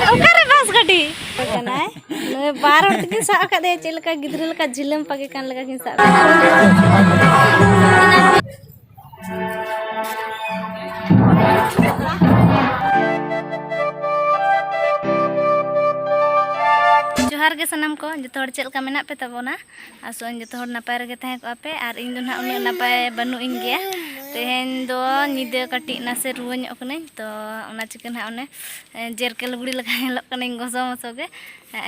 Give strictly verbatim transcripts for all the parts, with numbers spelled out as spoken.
ᱚᱠᱟᱨᱮ ᱵᱟᱥ ᱜᱟᱹᱰᱤ? ᱠᱟᱱᱟᱭ᱾ ᱱᱩᱭ ᱵᱟᱨ ᱦᱚᱲ ᱛᱮᱠᱤᱱ ᱥᱟᱵ ᱟᱠᱟᱫᱮᱭᱟ, ᱪᱮᱫ ᱞᱮᱠᱟ ᱜᱤᱫᱽᱨᱟᱹ ᱞᱮᱠᱟ ᱡᱷᱤᱞᱟᱹᱢ ᱯᱟᱜᱮ ᱠᱟᱱ ᱞᱮᱠᱟ ᱠᱤᱱ ᱥᱟᱵ ᱟᱠᱟᱫᱮᱭᱟ᱾ ᱡᱚᱦᱟᱨ ᱜᱮ ᱥᱟᱱᱟᱢ ᱠᱚ, ᱡᱚᱛᱚ ᱦᱚᱲ ᱪᱮᱫ ᱞᱮᱠᱟ ᱢᱮᱱᱟᱜ ᱯᱮ ᱛᱟᱵᱚᱱᱟ? ᱟᱥᱚᱜ ᱟᱹᱧ ᱡᱚᱛᱚ ᱦᱚᱲ ᱱᱟᱯᱟᱭ ᱨᱮᱜᱮ ᱛᱟᱦᱮᱸ ᱠᱚᱜᱼᱟ ᱯᱮ, ᱟᱨ ᱤᱧ ᱫᱚ ᱱᱟᱦᱟᱜ ᱩᱱᱟᱹᱜ ᱱᱟᱯᱟᱭ ᱵᱟᱹᱱᱩᱜ ᱤᱧ ᱜᱮᱭᱟ᱾ ᱛᱮᱦᱮᱧ ᱫᱚ ᱧᱤᱫᱟᱹ ᱠᱟᱹᱴᱤᱡ ᱱᱟᱥᱮ ᱨᱩᱣᱟᱹ ᱧᱚᱜ ᱠᱟᱹᱱᱟᱹᱧ, ᱛᱚ ᱚᱱᱟ ᱪᱤᱠᱟᱹ ᱱᱟᱦᱟᱜ ᱚᱱᱮ, ᱮ, ᱡᱮᱨᱠᱮ ᱞᱩᱜᱽᱲᱤ ᱞᱮᱠᱟ ᱧᱮᱞᱚᱜ ᱠᱟᱹᱱᱟᱹᱧ ᱜᱚᱥᱚ ᱢᱚᱥᱚ ᱜᱮ᱾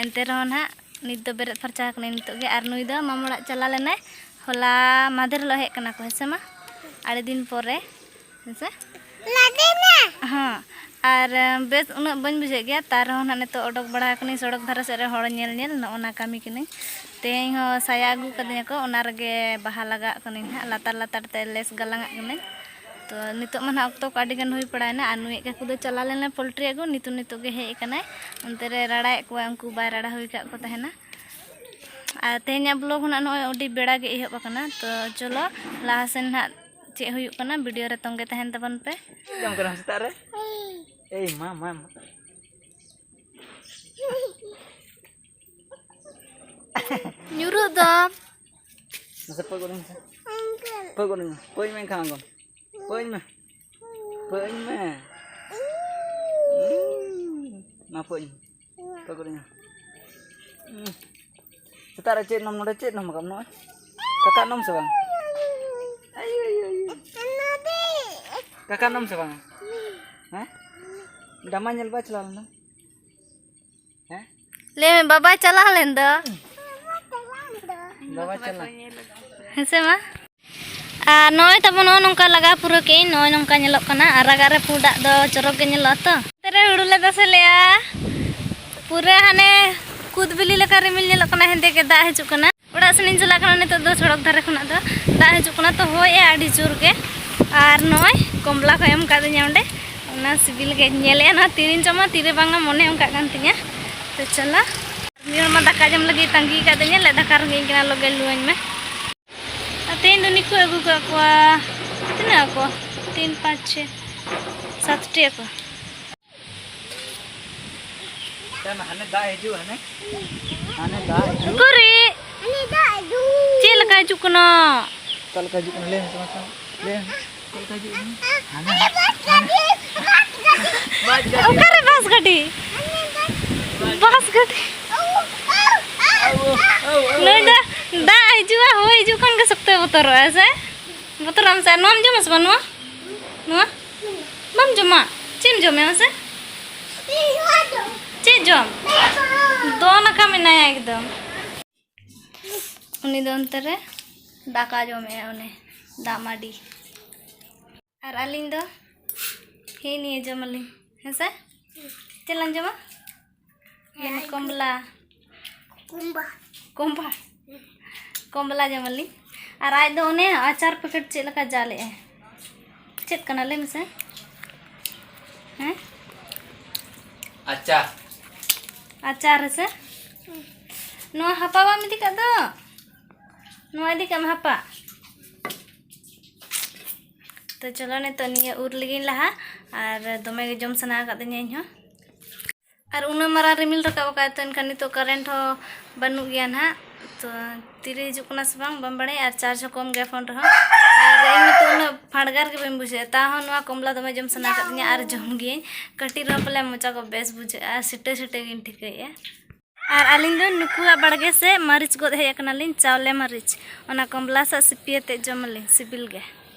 ᱮᱱᱛᱮ ᱨᱮᱦᱚᱸ ᱱᱟᱦᱟᱜ ᱱᱤᱛ ᱫᱚ ᱵᱮᱨᱮᱫ ᱯᱷᱟᱨᱪᱟ ᱟᱠᱟᱱᱟᱹᱧ ᱱᱤᱛᱚᱜ ᱜᱮ᱾ ᱟᱨ ᱱᱩᱭ ᱫᱚ ᱢᱟᱢᱚ ᱚᱲᱟᱜ ᱪᱟᱞᱟᱣ ᱞᱮᱱᱟᱭ, ᱦᱚᱞᱟ ᱢᱟᱫᱷᱮᱨ ᱦᱤᱞᱳᱜ ᱦᱮᱡ ᱠᱟᱱᱟ ᱠᱚ, ᱦᱮᱸ ᱥᱮ ᱢᱟ, ᱟᱹᱰᱤ ᱫᱤᱱ ᱯᱚᱨᱮ, ᱦᱮᱸ ᱥᱮ? ᱞᱟᱫᱮ ᱢᱮ᱾ ᱦᱚᱸ, ᱟᱨ ᱵᱮᱥ ᱩᱱᱟᱹᱜ ᱵᱟᱹᱧ ᱵᱩᱡᱷᱟᱹᱣᱮᱫ ᱜᱮᱭᱟ, ᱛᱟᱨ ᱨᱮᱦᱚᱸ ᱱᱟᱦᱟᱜ ᱱᱤᱛᱚᱜ ᱚᱰᱚᱠ ᱵᱟᱲᱟ ᱟᱠᱟᱱᱟᱹᱧ ᱥᱚᱲᱚᱠ ᱫᱷᱟᱨᱮ ᱥᱮᱫ ᱨᱮ ᱦᱚᱲ ᱧᱮᱞ ᱧᱮᱞ, ᱱᱚᱜᱼᱚ ᱱᱟ ᱠᱟᱹᱢᱤ ᱠᱟᱹᱱᱟᱹᱧ᱾ ᱛᱮᱦᱮᱧ ᱦᱚᱸ ᱥᱟᱭᱟ ᱟᱹᱜᱩ ᱠᱟᱹᱫᱤᱧᱟ ᱠᱚ, ᱚᱱᱟ ᱨᱮᱜᱮ ᱵᱟᱦᱟ ᱞᱟᱜᱟᱜ ᱠᱟᱹᱱᱟᱹᱧ ᱱᱟᱦᱟᱜ, ᱞᱟᱛᱟᱨ ᱞᱟᱛᱟᱨ ᱛᱮ ᱞᱮᱥ ᱜᱟᱞᱟᱝ ᱟᱜ ᱠᱟᱹᱱᱟᱹᱧ᱾ ᱛᱚ ᱱᱤᱛᱚᱜ ᱢᱟ ᱱᱟᱦᱟᱜ ᱚᱠᱛᱚ ᱠᱚ ᱟᱹᱰᱤ ᱜᱟᱱ ᱦᱩᱭ ᱯᱟᱲᱟᱣᱮᱱᱟ, ᱟᱨ ᱱᱩᱭ ᱠᱟᱠᱩ ᱫᱚ ᱪᱟᱞᱟᱣ ᱞᱮᱱᱟ ᱯᱳᱞᱴᱨᱤ ᱟᱹᱜᱩ, ᱱᱤᱛᱚᱜ ᱱᱤᱛᱚᱜ ᱜᱮ ᱦᱮᱡ ᱟᱠᱟᱱᱟᱭ᱾ ᱚᱱᱛᱮ ᱨᱮ ᱨᱟᱲᱟᱭᱮᱫ ᱠᱚᱣᱟ, ᱩᱱᱠᱩ ᱵᱟᱭ ᱨᱟᱲᱟ ᱦᱩᱭ ᱟᱠᱟᱫ ᱠᱚ ᱛᱟᱦᱮᱱᱟ᱾ ᱟᱨ ᱛᱮᱦᱮᱧᱟᱜ ᱵᱞᱚᱜ ᱦᱚᱸ ᱱᱟᱦᱟᱜ ᱱᱚᱜᱼᱚᱭ ᱟᱹᱰᱤ ᱵᱮᱲᱟ ᱜᱮ ᱮᱦᱚᱵ ᱟᱠᱟᱱᱟ᱾ ᱛᱚ ᱪᱚᱞᱚ ᱞᱟᱦᱟ ᱥᱮᱱ ᱱᱟᱦᱟᱜ ᱪᱮᱫ ᱦᱩᱭᱩᱜ ᱠᱟᱱᱟ, ᱵᱷᱤᱰᱤᱭᱳ ᱨᱮ ᱛᱚᱸᱜᱮ ᱛᱟᱦᱮᱱ ᱛᱟᱵᱚᱱ ᱯᱮ᱾ ᱡᱚᱢ ᱠᱟᱱᱟᱢ ᱥᱮᱛᱟᱜ ᱨᱮ? ᱮᱭ ᱢᱟ, ᱢᱟ, ᱢᱟ᱾ ᱧᱩᱨᱩᱜ ᱫᱚ᱾ ᱢᱟᱥᱮ ᱯᱟᱹᱭ ᱜᱚᱫ ᱟᱹᱧ ᱢᱮ᱾ ᱯᱟᱹᱭ ᱜᱚᱫ ᱟᱹᱧ ᱢᱮ᱾ ᱯᱟᱹᱭ ᱢᱮ ᱮᱱᱠᱷᱟᱱ ᱟᱬᱜᱚᱱ᱾ ᱯᱟᱹᱭ ᱢᱮ᱾ ᱯᱟᱹᱭ ᱢᱮ᱾ ᱢᱟ ᱯᱟᱹᱭ ᱢᱮ᱾ ᱯᱟᱹᱭ ᱜᱚᱫ ᱟᱹᱧ ᱢᱮ᱾ ᱥᱮᱛᱟᱜ ᱨᱮ ᱪᱮᱫ ᱱᱚᱢ ᱱᱚᱰᱮ ᱪᱮᱫ ᱱᱚᱢ ᱟᱠᱟᱫ ᱱᱚᱜᱼᱚᱭ? ᱠᱟᱠᱟ ᱱᱚᱢ ᱥᱮ ᱵᱟᱝ? ᱟᱭᱩ, ᱟᱭᱩ, ᱟᱭᱩ᱾ ᱠᱟᱠᱟ ᱱᱚᱢ ᱥᱮ ᱵᱟᱝ? ᱦᱮᱸ? ᱰᱟᱢᱟ ᱧᱮᱞ ᱵᱟᱭ ᱪᱟᱞᱟᱣ ᱞᱮᱱᱟ? ᱦᱮᱸ? ᱞᱟᱹᱭ ᱢᱮ, ᱵᱟᱵᱟᱭ ᱪᱟᱞᱟᱣ ᱞᱮᱱ ᱫᱚ᱾ ᱵᱟᱵᱟ ᱪᱟᱞᱟᱣ᱾ ᱦᱮᱸ ᱥᱮ ᱢᱟ? ᱟᱨ ᱱᱚᱜᱼᱚᱭ ᱛᱟᱵᱚᱱ ᱱᱚᱜᱼᱚ ᱱᱚᱝᱠᱟ ᱞᱟᱜᱟᱣ ᱯᱩᱨᱟᱹ ᱠᱮᱜᱼᱟᱹᱧ, ᱱᱚᱜᱼᱚᱭ ᱱᱚᱝᱠᱟ ᱧᱮᱞᱚᱜ ᱠᱟᱱᱟ᱾ ᱟᱨᱟᱜᱟᱜ ᱨᱮ ᱯᱩᱸᱰᱟᱜ ᱫᱚ ᱪᱚᱨᱚᱠ ᱜᱮ ᱧᱮᱞᱚᱜᱼᱟ ᱛᱚ᱾ ᱱᱚᱛᱮ ᱨᱮ ᱦᱩᱲᱩ ᱞᱮ ᱛᱟᱥᱮ ᱞᱮᱜᱼᱟ᱾ ᱯᱩᱨᱟᱹ ᱦᱟᱱᱮ ᱠᱩᱫ ᱵᱤᱞᱤ ᱞᱮᱠᱟ ᱨᱤᱢᱤᱞ ᱧᱮᱞᱚᱜ ᱠᱟᱱᱟ, ᱦᱮᱸᱫᱮ ᱜᱮ ᱫᱟᱜ ᱦᱤᱡᱩᱜ ᱠᱟᱱᱟ᱾ ᱚᱲᱟᱜ ᱥᱮᱱᱤᱧ ᱪᱟᱞᱟᱜ ᱠᱟᱱᱟ ᱱᱤᱛᱚᱜ ᱫᱚ, ᱥᱚᱲᱚᱠ ᱫᱷᱟᱨᱮ ᱠᱷᱚᱱᱟᱜ ᱫᱚ ᱫᱟᱜ ᱦᱤᱡᱩᱜ ᱠᱟᱱᱟ, ᱛᱚ ᱦᱚᱭᱮᱜᱼᱟ ᱟᱹᱰᱤ ᱡᱳᱨ ᱜᱮ᱾ ᱟᱨ ᱱᱚᱜᱼᱚᱭ ᱠᱚᱢᱞᱟ ᱠᱚ ᱮᱢ ᱠᱟᱫᱤᱧᱟ ᱚᱸᱰᱮ, ᱚᱱᱟ ᱥᱤᱵᱤᱞ ᱜᱮ ᱧᱮᱞᱮᱜᱼᱟ, ᱱᱚᱣᱟ ᱛᱤᱨᱤᱧ ᱡᱚᱢᱟ ᱛᱤᱨᱮ ᱵᱟᱝᱟ ᱢᱚᱱᱮ ᱚᱱᱠᱟᱜ ᱠᱟᱱ ᱛᱤᱧᱟ᱾ ᱛᱚ ᱪᱚᱞᱚ, ᱢᱤᱫ ᱦᱚᱲ ᱢᱟ ᱫᱟᱠᱟ ᱡᱚᱢ ᱞᱟᱹᱜᱤᱫ ᱛᱟᱺᱜᱤ ᱠᱟᱫᱤᱧᱟ, ᱞᱮ ᱫᱟᱠᱟ ᱨᱮᱸᱜᱮᱡ ᱤᱧ ᱠᱟᱱᱟ, ᱞᱚᱜᱮ ᱞᱩᱣᱟᱹᱧ ᱢᱮ᱾ ᱟᱨ ᱛᱮᱦᱮᱧ ᱫᱚ ᱱᱤᱠᱩ ᱟᱹᱜᱩ ᱠᱟᱜ ᱠᱚᱣᱟ, ᱛᱤᱱᱟᱹᱜ ᱟᱠᱚ? ᱛᱤᱱ, ᱯᱟᱸᱪ, ᱪᱷᱮ, ᱥᱟᱛᱴᱤ ᱟᱠᱚ᱾ ᱦᱟᱱᱮ ᱫᱟᱜ ᱦᱤᱡᱩᱜ, ᱦᱟᱱᱮ᱾ ᱦᱟᱱᱮ ᱫᱟᱜ ᱦᱤᱡᱩᱜ᱾ ᱩᱠᱩᱨᱤ? ᱪᱮᱫ ᱞᱮᱠᱟ ᱦᱤᱡᱩᱜ ᱠᱟᱱᱟ? ᱚᱠᱟ ᱞᱮᱠᱟ ᱦᱤᱡᱩᱜ ᱠᱟᱱᱟ? ᱞᱟᱹᱭ ᱢᱮᱥᱮ ᱢᱟᱥᱮ᱾ ᱞᱟᱹᱭ ᱢᱮ᱾ ᱪᱮᱫ ᱞᱮᱠᱟ ᱦᱤᱡᱩᱜ ᱠᱟᱱᱟ? ᱦᱟᱱᱮ, ᱦᱟᱱᱮ᱾ ᱚᱠᱟᱨᱮ ᱵᱟᱥ ᱜᱟᱹᱰᱤ? ᱵᱟᱥ ᱜᱟᱹᱰᱤ᱾ ᱱᱩᱭ ᱫᱚ ᱫᱟᱜ ᱦᱤᱡᱩᱜᱼᱟ, ᱦᱚᱭ ᱦᱤᱡᱩᱜ ᱠᱷᱟᱱ ᱜᱮ ᱥᱚᱠᱛᱚᱭ ᱵᱚᱛᱚᱨᱚᱜᱼᱟ, ᱦᱮᱸ ᱥᱮ? ᱵᱚᱛᱚᱨᱚᱜ ᱟᱢ ᱥᱮ? ᱱᱚᱣᱟᱢ ᱡᱚᱢᱟ ᱥᱮ ᱵᱟᱝ ᱱᱚᱣᱟ? ᱱᱚᱣᱟ? ᱵᱟᱢ ᱡᱚᱢᱟ? ᱪᱮᱫ ᱮᱢ ᱡᱚᱢᱟ ᱢᱟᱥᱮ? ᱪᱮᱫ ᱡᱚᱢ? ᱫᱚᱱ ᱟᱠᱟ ᱢᱮᱱᱟᱭᱟ ᱮᱠᱫᱚᱢ᱾ ᱩᱱᱤ ᱫᱚ ᱚᱱᱛᱮ ᱨᱮ ᱫᱟᱠᱟ ᱡᱚᱢᱮᱜᱼᱟ, ᱚᱱᱮ ᱫᱟᱜ ᱢᱟᱹᱰᱤ᱾ ᱟᱨ ᱟᱹᱞᱤᱧ ᱫᱚ ᱦᱮᱸ ᱱᱤᱭᱟᱹ ᱡᱚᱢᱟᱞᱤᱧ, ᱦᱮᱸ ᱥᱮ? ᱪᱮᱫ ᱞᱟᱝ ᱡᱚᱢᱟ? ᱞᱟᱹᱭ ᱢᱮ, ᱠᱚᱢᱞᱟ᱾ ᱠᱚᱢᱵᱟ᱾ ᱠᱚᱢᱵᱟ᱾ ᱠᱚᱢᱞᱟ ᱡᱚᱢᱟᱞᱤᱧ᱾ ᱟᱨ ᱟᱡ ᱫᱚ ᱚᱱᱮ ᱟᱪᱟᱨ ᱯᱮᱠᱮᱴ ᱪᱮᱫ ᱞᱮᱠᱟ ᱡᱟᱞᱮᱜᱼᱟᱭ᱾ ᱪᱮᱫ ᱠᱟᱱᱟ ᱞᱟᱹᱭ ᱢᱮᱥᱮ? ᱦᱮᱸ? ᱟᱪᱟᱨ᱾ ᱟᱪᱟᱨ ᱦᱮᱸ ᱥᱮ? ᱱᱚᱣᱟ ᱦᱟᱯᱟ ᱵᱟᱢ ᱤᱫᱤ ᱠᱟᱜ ᱫᱚ? ᱱᱚᱣᱟ ᱤᱫᱤ ᱠᱟᱜ ᱢᱮ ᱦᱟᱯᱟ᱾ ᱛᱚ ᱪᱚᱞᱚ, ᱱᱤᱛᱚᱜ ᱱᱤᱭᱟᱹ ᱩᱨ ᱞᱮᱜᱤᱧ ᱞᱟᱦᱟ, ᱟᱨ ᱫᱚᱢᱮ ᱜᱮ ᱡᱚᱢ ᱥᱟᱱᱟ ᱟᱠᱟᱫᱤᱧᱟ ᱤᱧ ᱦᱚᱸ᱾ ᱟᱨ ᱩᱱᱟᱹᱜ ᱢᱟᱨᱟᱝ ᱨᱤᱢᱤᱞ ᱨᱟᱠᱟᱵ ᱟᱠᱟᱫ, ᱛᱚ ᱮᱱᱠᱷᱟᱱ ᱱᱤᱛᱚᱜ ᱠᱟᱨᱮᱱᱴ ᱦᱚᱸ ᱵᱟᱹᱱᱩᱜ ᱜᱮᱭᱟ ᱱᱟᱦᱟᱜ᱾ ᱛᱚ ᱛᱤᱨᱮ ᱦᱤᱡᱩᱜ ᱠᱟᱱᱟ ᱥᱮ ᱵᱟᱝ, ᱵᱟᱢ ᱵᱟᱲᱟᱭᱟ, ᱟᱨ ᱪᱟᱨᱡᱽ ᱦᱚᱸ ᱠᱚᱢ ᱜᱮᱭᱟ ᱯᱷᱳᱱ ᱨᱮᱦᱚᱸ᱾ ᱟᱨ ᱤᱧ ᱱᱤᱛᱚᱜ ᱩᱱᱟᱹᱜ ᱯᱷᱟᱲᱜᱟᱨ ᱜᱮ ᱵᱟᱹᱧ ᱵᱩᱡᱷᱟᱹᱣᱮᱫᱼᱟ, ᱛᱟᱣ ᱦᱚᱸ ᱱᱚᱣᱟ ᱠᱚᱢᱞᱟ ᱫᱚᱢᱮ ᱡᱚᱢ ᱥᱟᱱᱟ ᱟᱠᱟᱫᱤᱧᱟ, ᱟᱨ ᱡᱚᱢ ᱜᱤᱭᱟᱹᱧ᱾ ᱠᱟᱹᱴᱤᱡ ᱨᱮᱦᱚᱸ ᱯᱟᱞᱮ ᱢᱚᱪᱟ ᱠᱚ ᱵᱮᱥ ᱵᱩᱡᱷᱟᱹᱜᱼᱟ, ᱥᱤᱴᱟᱹ ᱥᱤᱴᱟᱹ ᱜᱤᱧ ᱴᱷᱤᱠᱟᱹᱭᱮᱫᱼᱟ᱾ ᱟᱨ ᱟᱹᱞᱤᱧ ᱫᱚ ᱱᱩᱠᱩᱣᱟᱜ ᱵᱟᱲᱜᱮ ᱥᱮᱫ ᱢᱟᱹᱨᱤᱪ ᱜᱚᱫ ᱦᱮᱡ ᱟᱠᱟᱱᱟᱞᱤᱧ, ᱪᱟᱣᱞᱮ ᱢᱟᱹᱨᱤᱪ᱾ ᱚᱱᱟ ᱠᱚᱢᱞᱟ ᱥᱟᱜ ᱥᱤᱯᱤ ᱟᱛᱮᱫ ᱡᱚᱢ ᱟᱹᱞᱤᱧ, ᱥᱤᱵᱤᱞ ᱜᱮ᱾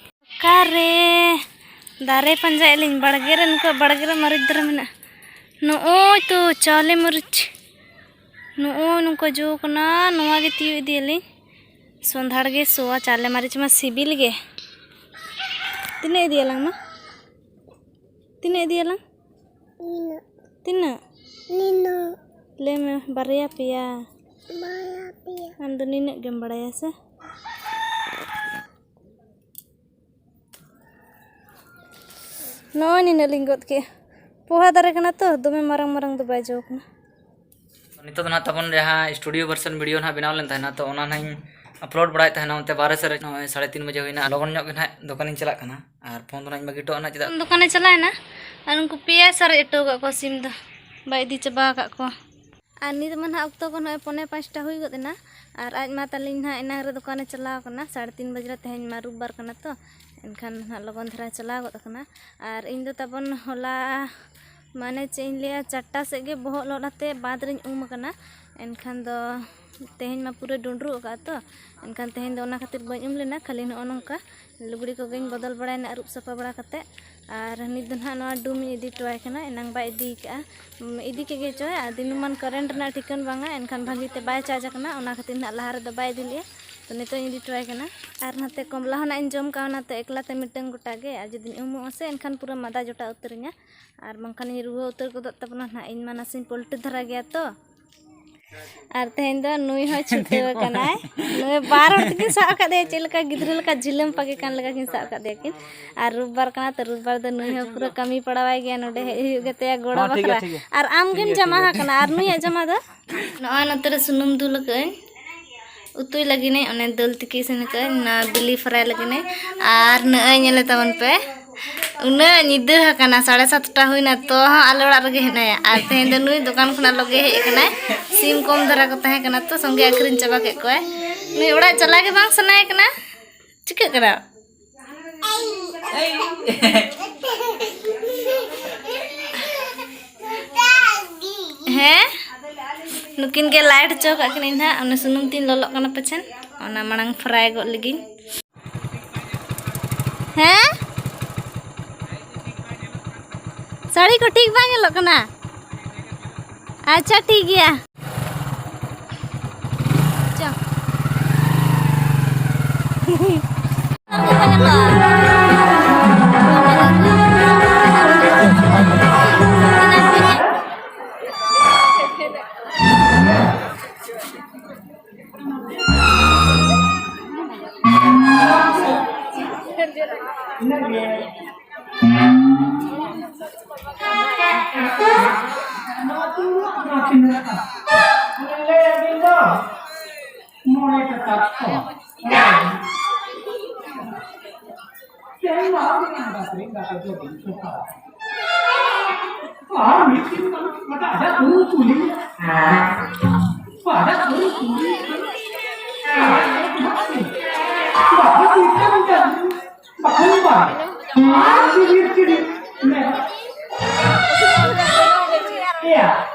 ᱚᱠᱟᱨᱮ? ᱫᱟᱨᱮ ᱯᱟᱸᱡᱟᱭᱮᱫ ᱞᱤᱧ, ᱵᱟᱲᱜᱮ ᱨᱮ, ᱱᱩᱠᱩᱣᱟᱜ ᱵᱟᱲᱜᱮ ᱨᱮ ᱢᱟᱹᱨᱤᱪ ᱫᱟᱨᱮ ᱢᱮᱱᱟᱜᱼᱟ᱾ ᱱᱚᱜᱼᱚᱭ ᱛᱚ ᱪᱟᱣᱞᱮ ᱢᱟᱹᱨᱤᱪ, ᱱᱚᱜᱼᱚᱭ ᱱᱚᱝᱠᱟ ᱡᱚ ᱠᱟᱱᱟ, ᱱᱚᱣᱟ ᱜᱮ ᱛᱤᱭᱳᱜ ᱤᱫᱤᱭᱟᱞᱤᱧ᱾ ᱥᱚᱸᱫᱷᱟᱲ ᱜᱮ ᱥᱚᱣᱟ, ᱪᱟᱣᱞᱮ ᱢᱟᱹᱨᱤᱪ ᱢᱟ ᱥᱤᱵᱤᱞ ᱜᱮ᱾ ᱛᱤᱱᱟᱹᱜ ᱤᱫᱤᱭᱟᱞᱟᱝ ᱢᱟ? ᱛᱤᱱᱟᱹᱜ ᱤᱫᱤᱭᱟᱞᱟᱝ? ᱱᱤᱱᱟᱹᱜ᱾ ᱛᱤᱱᱟᱹᱜ? ᱱᱤᱱᱟᱹᱜ᱾ ᱞᱟᱹᱭ ᱢᱮ, ᱵᱟᱨᱭᱟ ᱯᱮᱭᱟ᱾ ᱵᱟᱨᱭᱟ ᱯᱮᱭᱟ᱾ ᱟᱢ ᱫᱚ ᱱᱤᱱᱟᱹᱜ ᱜᱮᱢ ᱵᱟᱲᱟᱭᱟ ᱥᱮ? ᱱᱚᱜᱼᱚᱭ ᱱᱤᱱᱟᱹᱜ ᱞᱤᱧ ᱜᱚᱫ ᱠᱮᱜᱼᱟ᱾ ᱯᱚᱦᱟ ᱫᱟᱨᱮ ᱠᱟᱱᱟ ᱛᱚ, ᱫᱚᱢᱮ ᱢᱟᱨᱟᱝ ᱢᱟᱨᱟᱝ ᱫᱚ ᱵᱟᱭ ᱡᱚ ᱠᱟᱱᱟ᱾ ᱱᱤᱛᱚᱜ ᱫᱚ ᱱᱟᱦᱟᱜ ᱛᱟᱵᱚᱱ ᱡᱟᱦᱟᱸ studio version video ᱱᱟᱦᱟᱜ ᱵᱮᱱᱟᱣ ᱞᱮᱱ ᱛᱟᱦᱮᱱᱟ, ᱛᱚ ᱚᱱᱟ ᱱᱟᱦᱟᱜ ᱤᱧ upload ᱵᱟᱲᱟᱭᱮᱫ ᱛᱟᱦᱮᱱᱟ ᱚᱱᱛᱮ ᱵᱟᱨᱦᱮ ᱥᱮᱫ ᱨᱮ᱾ ᱱᱚᱜᱼᱚᱭ ᱥᱟᱲᱮ ᱛᱤᱱ ᱵᱟᱡᱮ ᱦᱩᱭᱱᱟ, ᱞᱚᱜᱚᱱ ᱧᱚᱜ ᱜᱮ ᱱᱟᱦᱟᱜ ᱫᱚᱠᱟᱱᱤᱧ ᱪᱟᱞᱟᱜ ᱠᱟᱱᱟ᱾ ᱟᱨ ᱯᱷᱳᱱ ᱫᱚ ᱱᱟᱦᱟᱜ ᱤᱧ ᱵᱟᱹᱜᱤ ᱦᱚᱴᱚ ᱟᱜᱼᱟ, ᱪᱮᱫᱟᱜ ᱫᱚᱠᱟᱱᱮ ᱪᱟᱞᱟᱣᱮᱱᱟ ᱟᱨ ᱩᱱᱠᱩ ᱯᱮᱭᱟᱭ ᱥᱟᱨᱮᱡ ᱦᱚᱴᱚ ᱟᱠᱟᱫ ᱠᱚᱣᱟ ᱥᱤᱢ ᱫᱚ᱾ ᱵᱟᱭ ᱤᱫᱤ ᱪᱟᱵᱟ ᱟᱠᱟᱫ ᱠᱚᱣᱟ᱾ ᱟᱨ ᱱᱤᱛ ᱢᱟ ᱱᱟᱦᱟᱜ ᱚᱠᱛᱚ ᱠᱚ ᱱᱚᱜᱼᱚᱭ ᱯᱚᱱᱮ ᱯᱟᱸᱪᱴᱟ ᱦᱩᱭ ᱜᱚᱫ ᱮᱱᱟ᱾ ᱟᱨ ᱟᱡ ᱢᱟ ᱛᱟᱹᱞᱤᱧ ᱱᱟᱦᱟᱜ ᱮᱱᱟᱝ ᱨᱮ ᱫᱚᱠᱟᱱᱮ ᱪᱟᱞᱟᱣ ᱠᱟᱱᱟ, ᱥᱟᱲᱮ ᱛᱤᱱ ᱵᱟᱡᱮ ᱨᱮ, ᱛᱮᱦᱮᱧ ᱢᱟ ᱨᱳᱵᱵᱟᱨ ᱠᱟᱱᱟ ᱛᱚ, ᱮᱱᱠᱷᱟᱱ ᱱᱟᱦᱟᱜ ᱞᱚᱜᱚᱱ ᱫᱷᱟᱨᱟ ᱪᱟᱞᱟᱣ ᱜᱚᱫ ᱟᱠᱟᱱᱟ᱾ ᱟᱨ ᱤᱧ ᱫᱚ ᱛᱟᱵᱚᱱ ᱦᱚᱞᱟ, ᱢᱟᱱᱮ ᱪᱮᱫ ᱤᱧ ᱞᱟᱹᱭᱟ, ᱪᱟᱨᱴᱟ ᱥᱮᱫ ᱜᱮ ᱵᱚᱦᱚᱜ ᱞᱚᱦᱚᱫ ᱟᱛᱮ ᱵᱟᱸᱫᱽ ᱨᱤᱧ ᱩᱢ ᱟᱠᱟᱱᱟ᱾ ᱮᱱᱠᱷᱟᱱ ᱫᱚ ᱛᱮᱦᱮᱧ ᱢᱟ ᱯᱩᱨᱟᱹ ᱰᱩᱸᱰᱨᱩᱜ ᱟᱠᱟᱫᱼᱟ ᱛᱚ, ᱮᱱᱠᱷᱟᱱ ᱛᱮᱦᱮᱧ ᱫᱚ ᱚᱱᱟ ᱠᱷᱟᱹᱛᱤᱨ ᱵᱟᱹᱧ ᱩᱢ ᱞᱮᱱᱟ, ᱠᱷᱟᱹᱞᱤ ᱱᱚᱜᱼᱚ ᱱᱚᱝᱠᱟ ᱞᱩᱜᱽᱲᱤ ᱠᱚᱜᱮᱧ ᱵᱚᱫᱚᱞ ᱵᱟᱲᱟᱭᱮᱱᱟ ᱟᱹᱨᱩᱵ ᱥᱟᱯᱷᱟ ᱵᱟᱲᱟ ᱠᱟᱛᱮ᱾ ᱟᱨ ᱱᱤᱛ ᱫᱚ ᱱᱟᱦᱟᱜ ᱱᱚᱣᱟ ᱰᱩᱢ ᱤᱧ ᱤᱫᱤ ᱦᱚᱴᱚ ᱟᱭ ᱠᱟᱱᱟ, ᱮᱱᱟᱝ ᱵᱟᱭ ᱤᱫᱤ ᱠᱟᱜᱼᱟ᱾ ᱩᱢ, ᱤᱫᱤ ᱠᱮᱫ ᱜᱮ ᱪᱚᱭ, ᱟᱨ ᱫᱤᱱᱟᱹᱢᱟᱱ ᱠᱟᱨᱮᱱᱴ ᱨᱮᱱᱟᱜ ᱴᱷᱤᱠᱟᱹᱱ ᱵᱟᱝᱟ, ᱮᱱᱠᱷᱟᱱ ᱵᱷᱟᱹᱜᱤ ᱛᱮ ᱵᱟᱭ ᱪᱟᱨᱡᱽ ᱟᱠᱟᱱᱟ, ᱚᱱᱟ ᱠᱷᱟᱹᱛᱤᱨ ᱱᱟᱦᱟᱜ ᱞᱟᱦᱟ ᱨᱮᱫᱚ ᱵᱟᱭ ᱤᱫᱤ ᱞᱮᱜᱼᱟ᱾ ᱛᱚ ᱱᱤᱛᱚᱜ ᱤᱧ ᱤᱫᱤ ᱦᱚᱴᱚ ᱟᱭ ᱠᱟᱱᱟ᱾ ᱟᱨ ᱱᱟᱛᱮ ᱠᱚᱢᱞᱟ ᱦᱚᱸ ᱱᱟᱜ ᱤᱧ ᱡᱚᱢ ᱠᱟᱣᱱᱟ, ᱛᱚ ᱮᱠᱞᱟ ᱛᱮ ᱢᱤᱫᱴᱟᱝ ᱜᱚᱴᱟ ᱜᱮ, ᱟᱨ ᱡᱩᱫᱤᱧ ᱩᱢᱩᱜᱼᱟ ᱥᱮ ᱮᱱᱠᱷᱟᱱ ᱯᱩᱨᱟᱹ ᱢᱟᱫᱟ ᱡᱚᱴᱟ ᱩᱛᱟᱹᱨᱤᱧᱟ, ᱟᱨ ᱵᱟᱝᱠᱷᱟᱱᱤᱧ ᱨᱩᱣᱟᱹ ᱩᱛᱟᱹᱨ ᱜᱚᱫᱚᱜ ᱛᱟᱵᱚᱱᱟ ᱱᱟᱦᱟᱜ, ᱤᱧ ᱢᱟ ᱱᱟᱥᱮᱧ ᱯᱚᱞᱴᱤ ᱫᱷᱟᱨᱟ ᱜᱮᱭᱟ ᱛᱚ᱾ ᱟᱨ ᱛᱮᱦᱮᱧ ᱫᱚ ᱱᱩᱭ ᱦᱚᱸ ᱪᱷᱩᱴᱟᱹᱣ ᱟᱠᱟᱱᱟᱭ᱾ ᱱᱩᱭ ᱵᱟᱨ ᱦᱚᱲ ᱛᱮᱠᱤᱱ ᱥᱟᱵ ᱟᱠᱟᱫᱮᱭᱟ, ᱪᱮᱫ ᱞᱮᱠᱟ ᱜᱤᱫᱽᱨᱟᱹ ᱞᱮᱠᱟ ᱡᱷᱤᱞᱟᱹᱢ ᱯᱟᱜᱮ ᱠᱟᱱ ᱞᱮᱠᱟ ᱠᱤᱱ ᱥᱟᱵ ᱟᱠᱟᱫᱮᱭᱟ ᱠᱤᱱ᱾ ᱟᱨ ᱨᱳᱵᱵᱟᱨ ᱠᱟᱱᱟ ᱛᱚ, ᱨᱳᱵᱵᱟᱨ ᱫᱚ ᱱᱩᱭ ᱦᱚᱸ ᱯᱩᱨᱟᱹ ᱠᱟᱹᱢᱤ ᱯᱟᱲᱟᱣᱟᱭ ᱜᱮᱭᱟ, ᱱᱚᱰᱮ ᱦᱮᱡ ᱦᱩᱭᱩᱜ ᱜᱮᱛᱟᱭᱟ ᱜᱚᱲᱚ ᱦᱚᱸ, ᱴᱷᱤᱠ ᱜᱮᱭᱟ, ᱵᱟᱠᱷᱨᱟ᱾ ᱴᱷᱤᱠ ᱜᱮᱭᱟ᱾ ᱟᱨ ᱟᱢ ᱴᱷᱤᱠ ᱜᱮᱢ ᱜᱮᱭᱟ, ᱡᱟᱢᱟ ᱴᱷᱤᱠ ᱜᱮᱭᱟ᱾ ᱟᱠᱟᱱᱟ, ᱟᱨ ᱱᱩᱭᱟᱜ ᱡᱟᱢᱟ ᱫᱚ? ᱱᱚᱜᱼᱚᱭ ᱱᱚᱛᱮ ᱨᱮ ᱥᱩᱱᱩᱢ ᱫᱩᱞ ᱟᱠᱟᱫᱟᱹᱧ, ᱩᱛᱩᱭ ᱞᱟᱹᱜᱤᱫ ᱟᱹᱧ, ᱚᱱᱮ ᱫᱟᱹᱞ ᱛᱤᱠᱤ ᱤᱥᱤᱱ ᱟᱠᱟᱫᱟᱹᱧ, ᱚᱱᱟ ᱵᱤᱞᱤ ᱯᱷᱨᱟᱭ ᱞᱟᱹᱜᱤᱫ ᱟᱹᱧ᱾ ᱟᱨ ᱱᱚᱜᱼᱚᱭ ᱧᱮᱞᱮ ᱛᱟᱵᱚᱱ ᱯᱮ, ᱩᱱᱟᱹᱜ ᱧᱤᱫᱟᱹ ᱟᱠᱟᱱᱟ, ᱥᱟᱲᱮ ᱥᱟᱛᱴᱟ ᱦᱩᱭᱱᱟ, ᱛᱚ ᱦᱚᱸ ᱟᱞᱮ ᱚᱲᱟᱜ ᱨᱮᱜᱮ ᱦᱮᱱᱟᱭᱟ᱾ ᱟᱨ ᱛᱮᱦᱮᱧ ᱫᱚ ᱱᱩᱭ ᱫᱚᱠᱟᱱ ᱠᱷᱚᱱᱟᱜ ᱞᱚᱜᱮ ᱦᱮᱡ ᱟᱠᱟᱱᱟᱭ᱾ ᱥᱤᱢ ᱠᱚᱢ ᱫᱷᱟᱨᱟ ᱠᱚ ᱛᱟᱦᱮᱸ ᱠᱟᱱᱟ, ᱛᱚ ᱥᱚᱸᱜᱮ ᱟᱹᱠᱷᱨᱤᱧ ᱪᱟᱵᱟ ᱠᱮᱫ ᱠᱚᱣᱟᱭ᱾ ᱱᱩᱭ ᱚᱲᱟᱜ ᱪᱟᱞᱟᱜ ᱜᱮ ᱵᱟᱝ ᱥᱟᱱᱟᱭᱮ ᱠᱟᱱᱟ᱾ ᱪᱤᱠᱟᱹᱜ ᱠᱟᱱᱟ? ᱦᱮᱸ, ᱱᱩᱠᱤᱱ ᱜᱮ ᱞᱟᱭᱤᱴ ᱦᱚᱪᱚ ᱠᱟᱜ ᱠᱤᱱᱟᱹᱧ ᱱᱟᱦᱟᱜ᱾ ᱚᱱᱟ ᱥᱩᱱᱩᱢ ᱛᱤᱧ ᱞᱚᱞᱚᱜ ᱠᱟᱱᱟ ᱯᱟᱪᱷᱮᱱ, ᱚᱱᱟ ᱢᱟᱲᱟᱝ ᱯᱷᱨᱟᱭ ᱜᱚᱫ ᱞᱮᱜᱤᱧ᱾ ᱦᱮᱸ, ᱥᱟᱹᱲᱤ ᱠᱚ ᱴᱷᱤᱠ ᱵᱟᱝ ᱧᱮᱞᱚᱜ ᱠᱟᱱᱟ᱾ ᱟᱪᱪᱷᱟ, ᱴᱷᱤᱠ ᱜᱮᱭᱟ᱾ ᱪᱚ᱾ ᱤᱱᱟᱹᱜᱮ᱾ ᱱᱚᱣᱟ ᱫᱚ ᱛᱤᱱᱟᱹᱜ ᱠᱟᱱᱟ? ᱞᱟᱹᱭ ᱟᱹᱵᱤᱱ ᱫᱚ ᱢᱚᱬᱮ ᱴᱟᱠᱟ ᱠᱚ᱾ ᱛᱮᱦᱮᱧ ᱢᱟ ᱟᱹᱰᱤ ᱟᱸᱴ ᱟᱹᱠᱷᱨᱤᱧ ᱠᱟᱛᱮ ᱫᱚ ᱵᱟᱹᱧ ᱪᱟᱵᱟᱜᱼᱟ᱾ ᱟᱨ ᱢᱤᱫ ᱫᱤᱱ ᱠᱟᱱᱟ, ᱟᱡᱟᱜ ᱵᱩᱨᱩ ᱠᱩᱞᱤ᱾ ᱟᱡᱟᱜ ᱵᱩᱨᱩ ᱠᱩᱞᱤ᱾ ᱵᱟᱠᱷᱟᱱ ᱫᱚ ᱤᱠᱷᱟᱹᱱ ᱜᱮ, ᱵᱟᱠᱷᱟᱱ ᱵᱟᱝ᱾ ᱟᱨ ᱪᱤᱨᱤ ᱪᱤᱨᱤ ᱢᱮ᱾ ᱮᱭᱟ,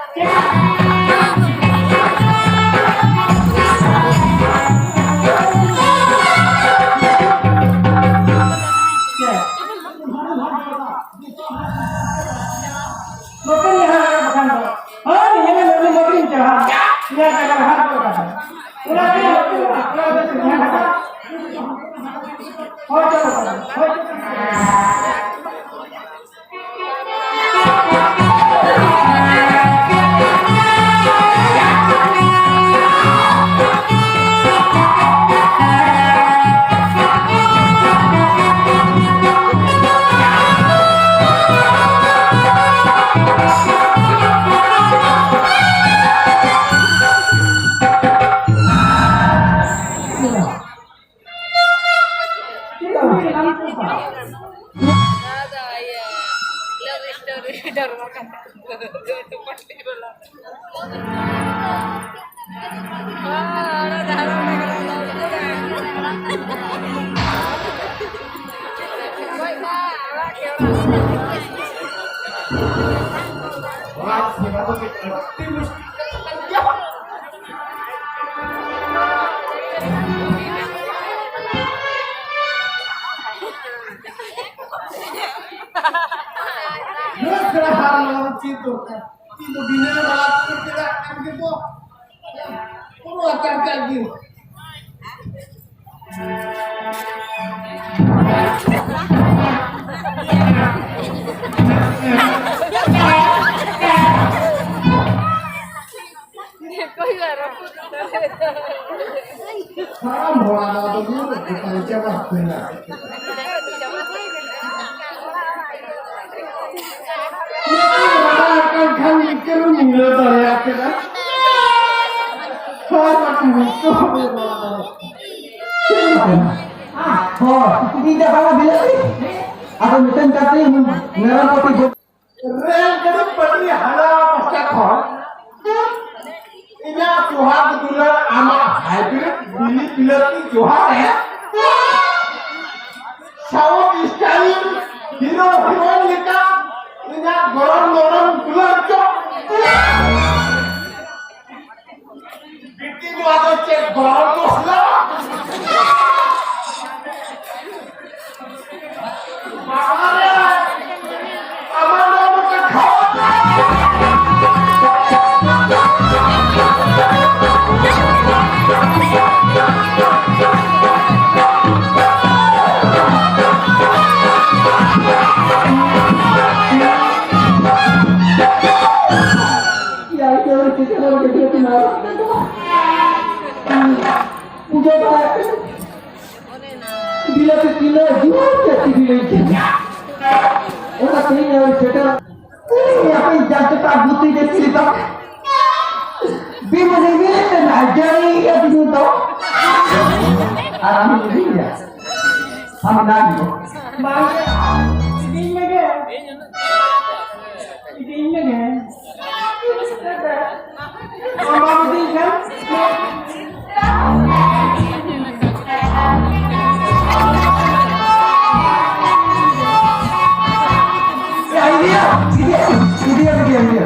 ᱪᱮᱫ? ᱱᱚᱛᱮ ᱧᱮᱞ ᱢᱮ ᱵᱟᱠᱷᱟᱱ ᱫᱚ᱾ ᱦᱳᱭ, ᱧᱮᱞ ᱢᱮ, ᱱᱚᱛᱮ ᱵᱟᱹᱵᱤᱱ ᱪᱟᱞᱟᱜᱼᱟ᱾ ᱧᱮᱞ ᱠᱟᱜ ᱠᱟᱱᱟ, ᱦᱟᱛ ᱠᱚ ᱠᱟᱜᱼᱟ᱾ ᱚᱱᱟ ᱛᱮ ᱱᱚᱛᱮ ᱧᱮᱞ ᱠᱟᱜᱼᱟ᱾ ᱦᱳᱭ, ᱪᱟᱞᱟᱜ ᱠᱟᱱᱟ᱾ ᱦᱳᱭ᱾ ᱵᱮᱥ ᱫᱷᱟᱨᱟ ᱦᱟᱨ ᱞᱟᱜᱟᱣ ᱪᱮᱫ ᱫᱚᱨᱠᱟᱨ? ᱤᱧ ᱫᱚ ᱵᱤᱱᱟᱹ ᱵᱟᱞᱟ ᱛᱮ ᱪᱮᱫᱟᱜ ᱠᱟᱱ ᱜᱮ ᱫᱚ? ᱯᱩᱨᱟᱹ ᱟᱛᱟᱨ ᱠᱟᱜ ᱜᱮ᱾ ᱥᱟᱱᱟᱢ ᱦᱚᱲᱟᱜ ᱱᱚᱣᱟ ᱫᱚ ᱧᱩᱨ ᱠᱟᱛᱮ ᱪᱟᱵᱟ ᱩᱛᱟᱹᱨᱟ᱾ ᱱᱚᱣᱟ ᱠᱟᱱ ᱠᱷᱟᱱ ᱢᱤᱫᱴᱮᱱ ᱧᱤᱨᱟᱹ ᱫᱟᱲᱮᱭᱟᱜ ᱠᱟᱱᱟ᱾ ᱦᱳᱭ, ᱵᱟᱠᱚ ᱢᱤᱫᱴᱮᱱ ᱦᱚᱸ ᱵᱟᱭ ᱨᱚᱲ ᱫᱟᱲᱮᱭᱟᱜ ᱠᱟᱱᱟ᱾ ᱦᱳᱭ, ᱤᱧ ᱫᱚ ᱵᱟᱝᱟ ᱵᱤᱞᱟᱹᱛᱤ᱾ ᱟᱫᱚ ᱢᱤᱫᱴᱮᱱ ᱠᱟᱛᱮ ᱢᱮᱨᱚᱢ ᱯᱟᱹᱴᱤ ᱨᱮ ᱯᱩᱡᱟᱹ ᱵᱟᱲᱟᱭ ᱯᱮ᱾ ᱵᱤᱞᱟᱹᱛᱤ ᱛᱤᱱᱟᱹᱜ ᱡᱳᱨ ᱛᱮ ᱥᱤᱵᱤᱞᱤᱧ ᱠᱟᱱᱟ᱾ ᱚᱱᱟ ᱛᱮᱦᱮᱧ ᱟᱹᱣᱨᱤ ᱥᱮᱴᱮᱨ᱾ ᱤᱧ ᱟᱯᱮ ᱡᱟᱛᱮ ᱯᱟ ᱜᱩᱛᱤ ᱡᱮ ᱪᱤᱞᱤ ᱛᱟ᱾ ᱵᱤᱢᱟᱹᱱᱤ ᱢᱤᱞᱤ ᱛᱮ ᱱᱟ ᱡᱟᱹᱲᱤ ᱭᱟ ᱵᱤᱱᱩ ᱛᱚ᱾ ᱟᱨ ᱟᱢ ᱤᱫᱤᱭᱟ᱾ ᱟᱢ ᱱᱟᱜ ᱫᱚ᱾ ᱵᱟᱝ᱾ ᱤᱫᱤᱧ ᱢᱮᱜᱮ᱾ ᱤᱫᱤᱧ ᱢᱮᱜᱮ᱾ ᱟᱢ ᱵᱟᱢ ᱤᱫᱤᱧ ᱠᱷᱟᱱ? ᱭᱟ, ᱤᱫᱤᱭᱟ, ᱤᱫᱤᱭᱟ, ᱤᱫᱤᱭᱟ, ᱤᱫᱤᱭᱟ, ᱤᱫᱤᱭᱟ᱾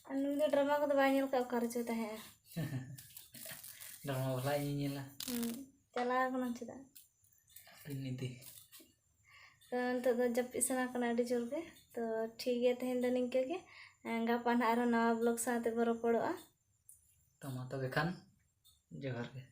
ᱟᱨ ᱱᱩᱭ ᱫᱚ ᱰᱨᱟᱢᱟ ᱠᱚᱫᱚ ᱵᱟᱭ ᱧᱮᱞ ᱠᱟᱜ, ᱚᱠᱟ ᱨᱮᱪᱚᱭ ᱛᱟᱦᱮᱸᱜᱼᱟ᱾ ᱰᱨᱟᱢᱟ ᱵᱟᱞᱟ ᱤᱧ ᱧᱮᱞᱟ᱾ ᱦᱩᱸ, ᱪᱟᱞᱟᱣ ᱟᱠᱟᱱᱟᱢ ᱪᱮᱫᱟᱜ? ᱯᱨᱤᱱᱤᱛᱤ᱾ ᱛᱚ ᱱᱤᱛᱚᱜ ᱫᱚ ᱡᱟᱹᱯᱤᱫ ᱥᱟᱱᱟ ᱠᱟᱱᱟ ᱟᱹᱰᱤ ᱡᱳᱨ ᱜᱮ᱾ ᱛᱚ ᱴᱷᱤᱠ ᱜᱮᱭᱟ, ᱛᱮᱦᱮᱧ ᱫᱚ ᱱᱤᱝᱠᱟᱹ ᱜᱮ᱾ ᱮᱸ, ᱜᱟᱯᱟ ᱱᱟᱦᱟᱜ ᱟᱨᱦᱚᱸ ᱱᱟᱣᱟ ᱵᱞᱚᱜ ᱥᱟᱶᱛᱮ ᱵᱚ ᱨᱚᱯᱚᱲᱚᱜᱼᱟ᱾ ᱛᱚ ᱢᱟ ᱛᱚᱵᱮ ᱠᱷᱟᱱ ᱡᱚᱦᱟᱨ ᱜᱮ᱾